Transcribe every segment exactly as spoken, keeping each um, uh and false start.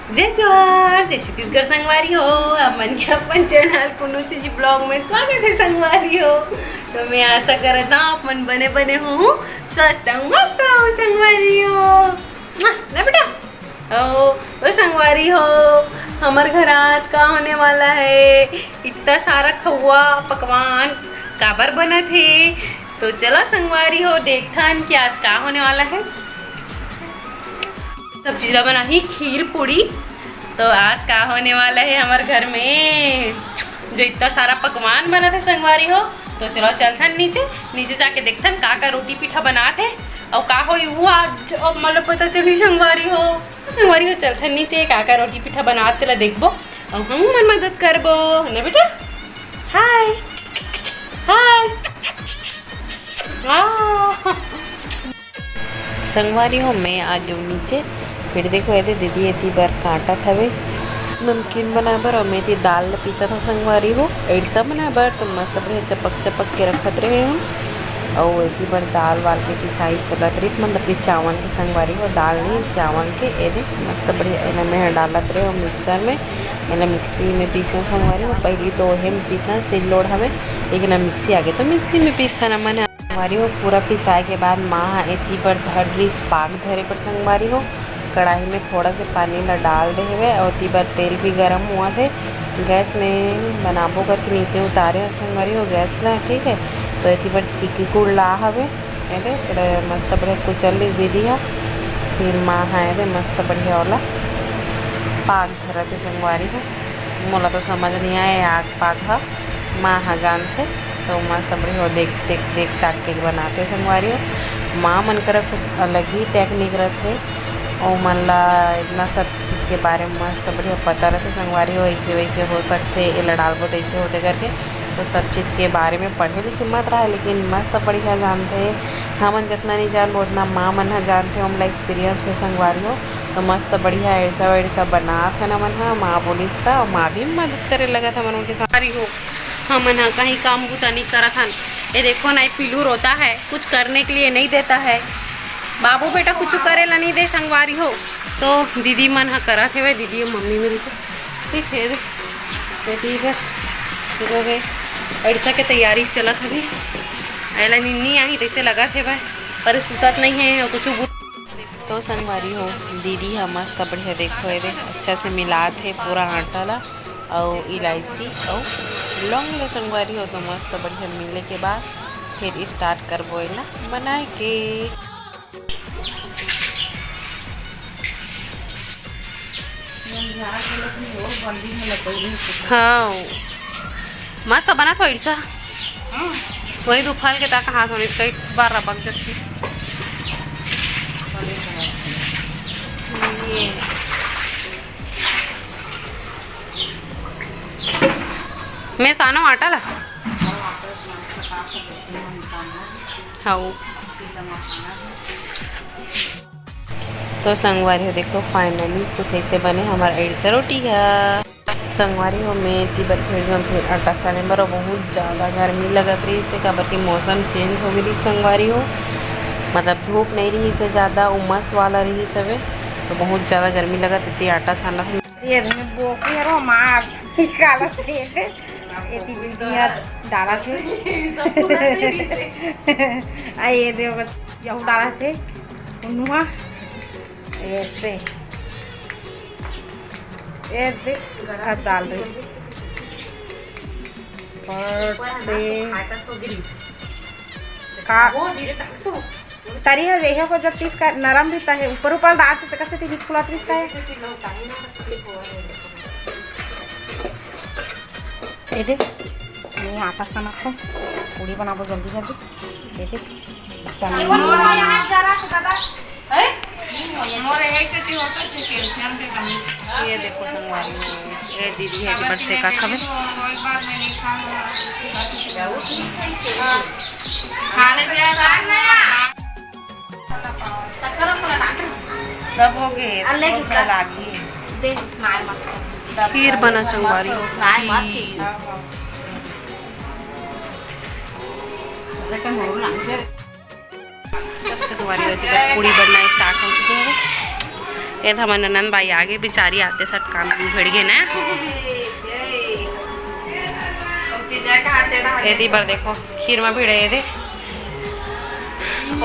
जय जोहार, जय छत्तीसगढ़ संगवारी हो। आप मन के अपन चैनल पुनुसी जी ब्लॉग में स्वागत है संगवारी हो। तो मैं आशा करत हूँ आप मन बने बने हो, स्वस्थ हो, मस्त हो संगवारी हो। ना बेटा? ओ, ओ संगवारी हो, हमर घर आज का होने वाला है? इतना सारा खउआ पकवान काबर बनत हे? तो चला संगवारी हो, देखथन कि आज का होने वाला है। सब चीज ला बनाही खीर पूड़ी। तो आज का होने वाला है हमर घर में, जो इतना सारा पकवान बनत हे संगवारी हो। तो चलो चलथन नीचे, नीचे जाके देखथन का का रोटी पीठा बनात हे अउ का होई वो आज, अब मतलब पता चली संगवारी हो। संगवारी हो, चलथन नीचे, का का रोटी पीठा बनात तेला देखबो अउ हम मन मदद करबो, है ना बेटा? हाय, हाय। हाँ। संगवारी हो, मैं आ गेंव नीचे। फिर देखो, एदे दीदी एती बर काटत हवे नमकीन बनाए बर, अउ मैं एती दाल ल पीसत हव संगवारी हो, एड़सा बनाए बर। तो मस्त बढ़िया चपक चपक के रखत रहे हूँ। अउ एती बर दाल वाल के पिसाई चलत रहिस, मतलब कि चावल के संगवारी हो, दाल नहीं, चावल के। एदे मस्त बढ़िया एला मैं डालत रहे हूँ मिक्सर में, एला मिक्सी में पीसो संगवारी हो। पहली तो ओहे में पीसा सिल्लोड़ हवे, लेकिन अब मिक्सी आगे तो मिक्सी में पीसथन हमन ह। संगवारी हो, पूरा पिसाए के बाद माँ ह एती बर धर रिस पाक धरे बर संगवारी हो। कढ़ाई में थोड़ा से पानी ला डाल दे हवे और एती बर तेल भी गरम हुआ थे। गैस में बनाबो करके नीचे उतारे हन संगवारी हो गैस ला, ठीक है। तो एती बर चिक्की गुड़ ला हवे, एदे तेला मस्त बढ़िया कुचल लिस दीदी ह। फिर माँ ह एदे मस्त बढ़िया ओला पाक धरत हे संगवारी हो। मोला तो समझ नहीं आए आग पाक ह, माँ ह जानथे। तो मस्त बढ़िया देख देख देख ताक के बनाथे संगवारी हो। माँ मन करा कुछ अलग ही टेक्निक रथे, ओमन ला इतना सब चीज के बारे में मस्त बढ़िया पता रथे संगवारी हो। ऐसे वैसे हो सकथे, एला डालबो तो ऐसे होथे करके। तो सब चीज के बारे में पढ़े लिखे मत रहे, लेकिन मस्त बढ़िया जानथे। हमन जितना नहीं जानबो उतना माँ मन ह जानथे, ओमला एक्सपीरियंस हे संगवारी हो। तो मस्त बढ़िया एड़सा वेड़सा बनात हन हमन ह, माँ बोलिस त, अउ माँ भी मदद करे लगत हमन उनके साथ। अरे हो, हमन ह कहीं काम बूता नहीं करत हन। ये देखो ना, ये पीलू रोता है, कुछ करने के लिए नहीं देता है। बाबू बेटा कुछ करे ला नहीं दे संगवारी हो। तो दीदी मन ह करत हेवे, दीदी अउ मम्मी मिलके। ठीक है, दे। तो ठीक है, शुरू हो गए। एड़सा के तैयारी चलत हवे। एला निन्नी आही तैसे लगत हेवे, पर सुतत नहीं है, कुछ तो संगवारी हो, दीदी ह मस्त बढ़िया देखो, एदे अच्छा से मिलात हे पूरा आटा ला, अउ इलायची अउ लौंग ला संगवारी हो। तो मस्त बढ़िया मिले के बाद फिर स्टार्ट करबो एला बनाए के। हाँ, मस्त बनत हो इड़सा। हाँ। वही दो फल के ताका हाथ होने कई बार रबक जती। ये मैं सानो आटा ला। हाँ। तो संगवारी हो, देखो, finally कुछ ऐसे बने हमारा एड़सा रोटी ह। संगवारी हो, मैं एती बर फिर में फिर आटा साने बर, बहुत ज़्यादा गर्मी लगत रहिस हे, काबर कि मौसम चेंज हो गई संगवारी हो, मतलब धूप नहीं रहिस हे ज़्यादा, उमस वाला रहिस हवे, तो बहुत ज़्यादा गर्मी लगत, एती आटा सानत हन। ये में बोकी हरो मार निकालत हे, एती बिटिया डालत हे। आ ये दे, यहू डालत हे, उनुहा। ऐसे, ऐसे, अब डाल रही। फट से। का? तरी है, देखो, को जब तीस का नरम रहता है, ऊपर ऊपर डाल के कसे तेरी फुला तीस का है। ये दे, ये आटा सना को पूड़ी बनाबो जल्दी जल्दी। ये दे, सना। मोर यही से हो सकथे कैल्शियम के कमी। ये देखो संगवारी हो, ये दीदी है कि बस सेका खावे। खाने पे सब हो गए, अल्ले थोड़ा की लागी। दे, मार मत। खीर बना संगवारी। मार मत की। लेकिन हो ना। जब से तुम्हारी होती है, पूड़ी बनना स्टार्ट हो चुकी है। ये तो हमर ननंद बाई आगे, बिचारी आते सट काम में भिड़ गे ना। एती बर देखो, खीर में भिड़े ये दे।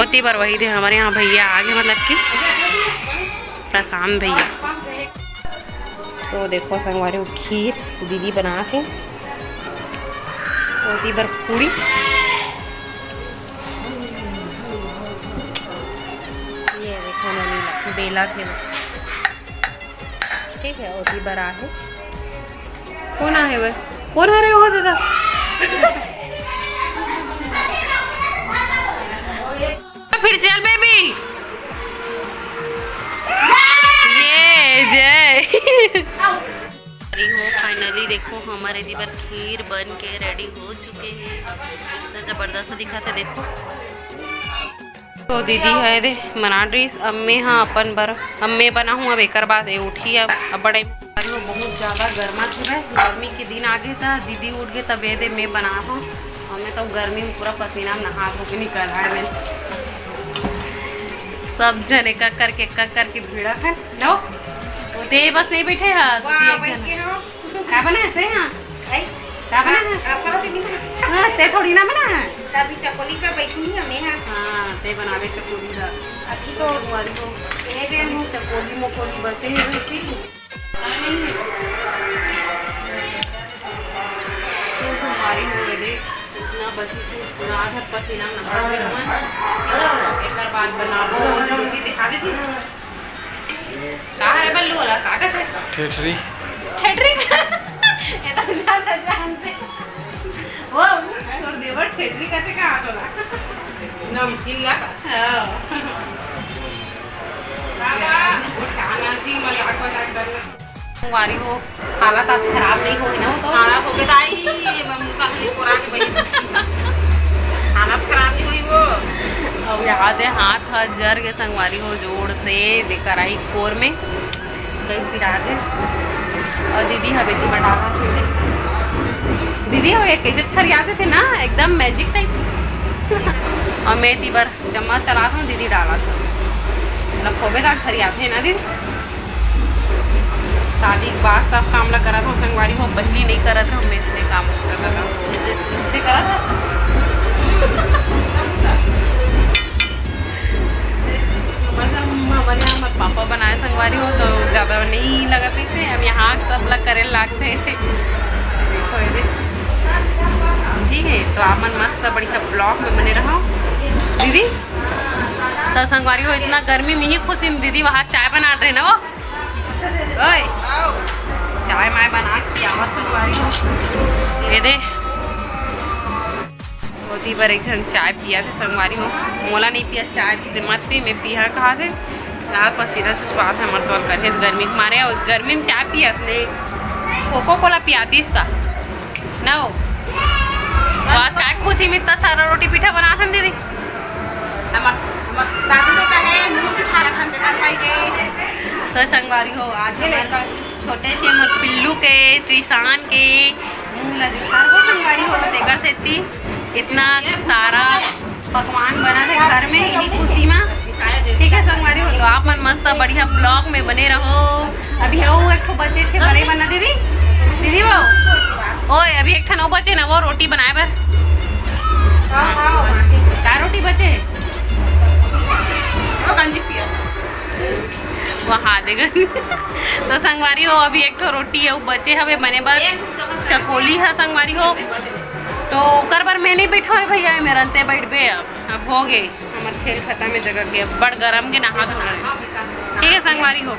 ओती बर वही दे, हमर यहाँ भैया आगे, मतलब कि प्रशांत भैया। तो देखो संगवारी हो, खीर दीदी बना के, ओती बर पूड़ी। ये देखो ननी ला बेला थे, ठीक है, ओती बर आहे। कोन आहे भाई? कोन हरे हो दादा? फिर चल बेबी। ये जय। अरे हो, finally देखो, हमर एती बर खीर बन के ready हो चुके हे। इतना जबरदस्त दिखत हे, देखो। तो दीदी हे दे बना रहीस, अब मैं हा अपन बर, अब मैं बनाहूँ। अब एकर बाद ये उठी, अब, अब बड़े। अरे वो बहुत ज्यादा गर्मा थे भाई, गर्मी के दिन आगे था, दीदी उठ गए, तब ये दे मैं बना हूँ। और मैं तो गर्मी में पूरा पसीना में नहा धो के निकल आए मैं। सब जने का करके, का करके भिड़ा है। लो, वो दे बस नहीं बैठे हा, वाह, दीदी एक बैठ जन। के हाँ। का बनाए से हाँ? आई? का बनाए? आपका रोटी नहीं बना? हाँ, ते थोड़ी ना बना है। तभी चकोली का बैठी नहीं हमें हाँ। हाँ, ते बनावे चकोली का। अभी तो हमारी को ये भी हम चकोली मकोली बचे हैं रोटी। नहीं है। तो हमारी हो गई, इतना बची से पूरा आधा पसीना नहा के हमारे। एक बार बाद बनाबो, रोटी दिखा दीजिए। का है बल्लू वाला? का कहते हैं? ठेठरी। ठेठरी? ये तो ज्यादा जानते। वो तोर देवर ठेठरी कहते कहाँ तो ना? नमकीन ला। हाँ। बाबा, वो खाना जी, मजाक, मजाक करना। संगवारी हो, हालत आज खराब नहीं होई ना, वो तो। हालत हो गई दाई, ये मम्मी का हली कोरा के बनी। हालत खराब नहीं होई वो। अब यहाँ दे हाथ ह जर के संगवारी हो जोर से दे कराही कोर में कई पिरा दे। और दीदी हवेती बटावा दीदी हो एक कैसे छरिया थे ना, एकदम magic type। और मैं ती बर चम्मच चलात हूँ, दीदी डालत हूँ। मतलब खोबे दाल छरियाथे ना दीदी। शादी के बाद सब काम ला करत हूँ संगवारी हो, पहली नहीं करत हूँ मैं इसने काम करत हूँ। दीदी करत हूँ। हमारे घर में, हमारे यहाँ हमारे पापा बनाए संगवारी हो तो ज़्यादा नहीं लगत इसे, हम यहाँ सब ला करे लागते। देखो ये दे। ठीक है, तो आप मन मस्त बढ़िया vlog में बने रहो दीदी। तो संगवारी हो, इतना गर्मी में ही खुशी में दीदी वहाँ चाय बना रहे ना वो। ओए, चाय माय बना के आवा संगवारी हो। ये दे, ओती बर एक झन चाय पिया थे संगवारी हो। मोला नहीं पिया चाय, ते मत पी, मैं पिया कहा थे। यार पसीना चुचवात है हमर तोल कर, गर्मी के मारे, और गर्मी में चाय पियत ले, कोको कोला पियातीस ता। ना हो। तो आज काय खुशी में इतना सारा रोटी पीठा बना थन दीदी? हमर, हमर दादू बेटा है, मुंह उठा रखन के कर पाई के। तो संगवारी हो, आज ये ले। हमर छोटे से हमर पिल्लू के, त्रिशान के मुंह ला जुठार हो संगवारी हो, तेकर सेती इतना सारा पकवान बना थे घर में इही खुशी में। ठीक है संगवारी हो, तो आप मन मस्त बढ़िया vlog में बने रहो। अभी हो एक ठो बचे छे बड़े बना दीदी, दीदी वो, ओए अभी एक ठन वो बचे ना, वो रोटी बनाए बर। का रोटी बचे? वो हाँ देगा। तो संगवारी हो, अभी एक ठो रोटी है वो बचे हवे बने बर, चकोली है संगवारी हो। तो ओकर बर मैं नहीं बैठो रे भैया, मेरा अंते बैठबे अब। अब हो गे, हमर खेल खत्म है जगह के, बड़ गरम के नहा धोना है। ठीक है संगवारी हो,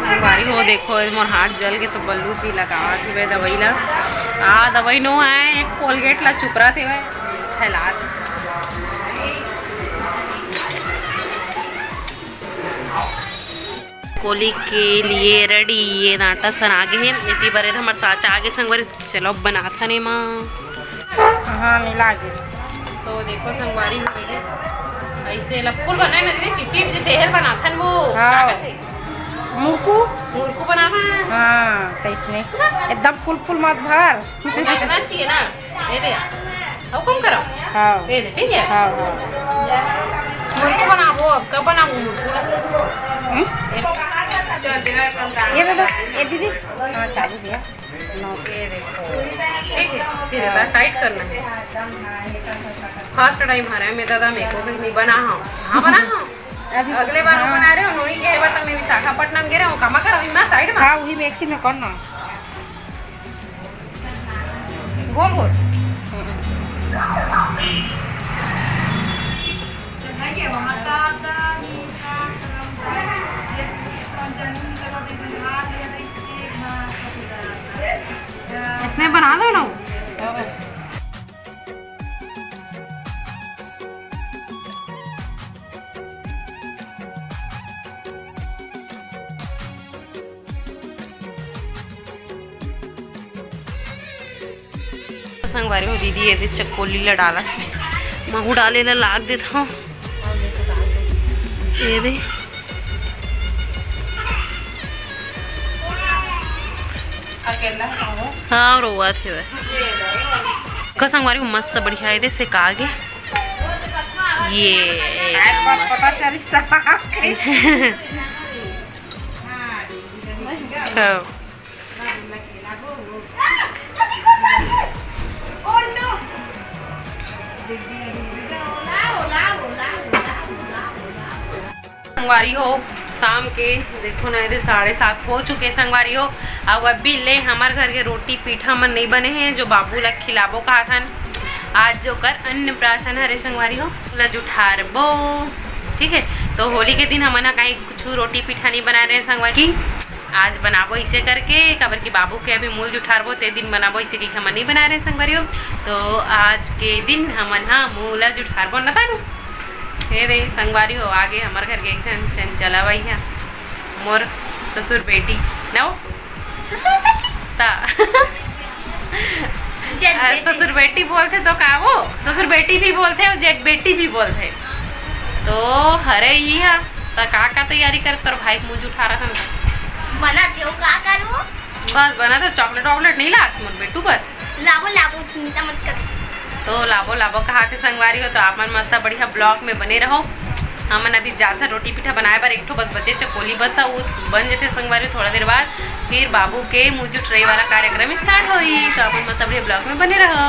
संगवारी हो देखो मोर हाथ जल के तो बल्लू जी लगावत हवे दवाई ला। आ दवाई नो है, एक कोलगेट ला चुपरा थे भाई, फैला दे। कोली के लिए रेडी, ये नाटा सन आगे है, इतनी बरे हमर साचा आगे संगवारी। चलो, अब बनाथन एमा। हाँ, मिला के। तो देखो संगवारी हो गई है। ऐसे ला फूल बनाए ना दीदी, टिप टिप जैसे हेल बनाथन वो, हाँ। का कहथे? मुरकू। मुरकू बनावा। हाँ, तैसने। एकदम फूल फूल मत भर। वो लगना चाहिए ना। ये दे। अब कम करो। हाँ। ये दे, ठीक है? हाँ, हाँ। कौन को बनाबो अब? कब बनाबो मुरकुरा? हम्म? ये दे दो। ये दीदी। हाँ, चालू भैया। ये देखो। ठीक है, धीरे से टाइट करना है। फर्स्ट टाइम हरे मैं दादा, मैं को भी नहीं बना हूँ। हाँ, बना हूँ। अभी अगले बार हाँ। बना रहे हो, नोनी के बार तो मैं विशाखापट्टनम गे रहे हूँ, कामा करो, इतना साइड में। हाँ, वही में एक में करना। गोल गोल। इसने बना दो ना। संगवारी हो दीदी, ये दे चकोली ला डाला, महू डाले ला लाग देत हूँ। ये दे। अकेला खाओ। हाँ, रोवत हे वह। का संगवारी हो, मस्त बढ़िया हे, ये दे सेका गे। ये एक नंबर। पता चली साग। हाँ। संगवारी हो, शाम के देखो ना, ये दे साढ़े सात हो चुके संगवारी हो। अब अभी ले हमर घर के रोटी पीठा मन नहीं बने हैं, जो बाबू ला खिलाबो कहा थन। आज जो कर अन्नप्राशन हरे संगवारी हो, ला जुठारबो। ठीक है, तो होली के दिन हमन ह कहीं कुछ रोटी पीठा नहीं बना रहे संगवारी। आज बनाबो इसे करके, काबर कि बाबू के अभी मूल जुठारबो, ते दिन बनाबो, इसे कहीं हमन नहीं बना रहे संगवारी हो। तो आज के दिन हमन हा मूल जुठारबो न तानू। हे रे संगवारी हो, आगे हमर घर के एक झन चंचला बाई है, मोर ससुर बेटी, ना वो? ससुर बेटी? ता। जेठ आ, बेटी। ससुर बेटी बोलथे तो का वो? ससुर बेटी भी बोलथे और जेठ बेटी भी बोलथे। तो हरे ही हा, त का का तैयारी कर तोर भाई के मुंह जुठारा था ना? बना थे, वो का करूँ? बस बना तो चॉकलेट वॉकलेट नहीं लास मोर बेटू पर। लाबो, लाबो, चिंता मत कर। तो लाबो, लाबो कहा थे संगवारी हो, तो आप मन मस्त बढ़िया ब्लॉग में बने रहो। हमन अभी जाथन रोटी पीठा बनाए बर, एक ठो बस बचे चकोली बस, वो बन जथे संगवारी हो थोड़ा देर बाद, फिर बाबू के मुंह जुठरई वाला कार्यक्रम स्टार्ट होही। तो आप मन मस्त बढ़िया ब्लॉग में बने रहो।